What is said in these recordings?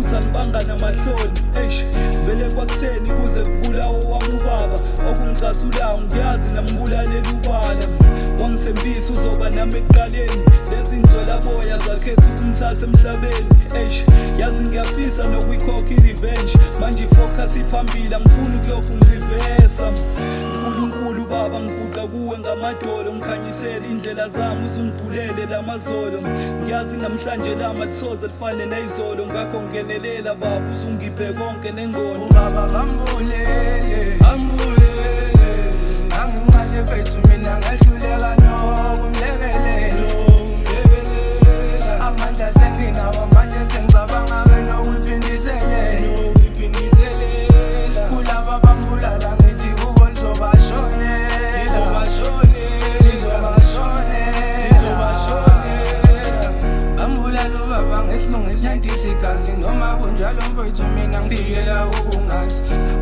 Futhi angibanga namahloni. Eish, vele kwakutheni kuze kubulawa owami ubaba? Okungicasulayo ngiyazi nambulalela ubala. Wangithembisa uzoba nami ekuqaleni. Lezi nzwelaboya zakhetha ukumthatha emhlabeni. Eish, yazi ngiyafisa nokuyikhokha i-revenge. Manje i-focus iphambili, angifuni ukulokhu ngirivesa. Nkulunkulu baba, ngiguqa kuwe ngamadolo, ngikhanyisele indlela zami, uzungibhulele lamazolo. Ngiyazi namhlanje lama lisoze lifane neyizolo, ngakho ngenelela baba, uzungiphe konke nengqondo. Ubaba bambulele, Ambulele. Angimncane mfethu mina, ngehluleka nokumlekelela. Nokumlekelela. Amandla senginawo manje, sengicabanga ke nokuyiphindiselela. Nokuyiphindiselela. Kulaba bambulala ngithi kubo lizobashonela. Lizobashonela. Lizobashonela. Lizobashonela. Bambulala ubaba ngesilungu esinantisa igazi. Noma kunjalo mfethu, mina ngifikela ukungazi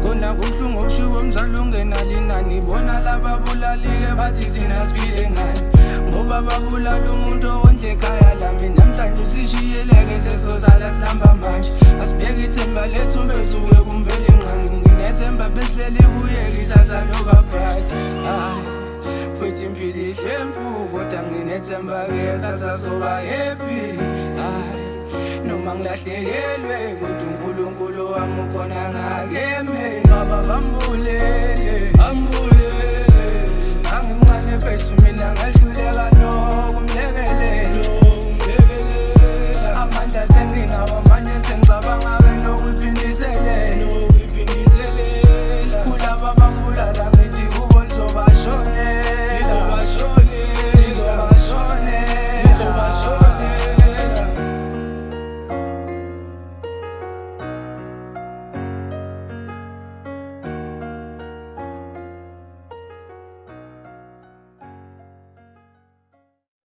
kona kubuhlungu okushiwo umzali ungenalo inani. Bona laba bulalike bathi thina siphile ngani, ngoba babulala umuntu owondla ekhaya lami. Namhlanje usishiyeleke, sesosala silamba manje. Asibheke ithemba lethu mfethu ke kumvele ingqangi. Nginethemba besihleli kuye, kusasa loba bright. Hayi futhi impilo ihlempu, kodwa nginethemba-ke sasa soba happy. Hayi noma ngilahlekelwe, kodwa uNkulunkulu wami ukhona ngakeme. Baba bambulele. Ambulele.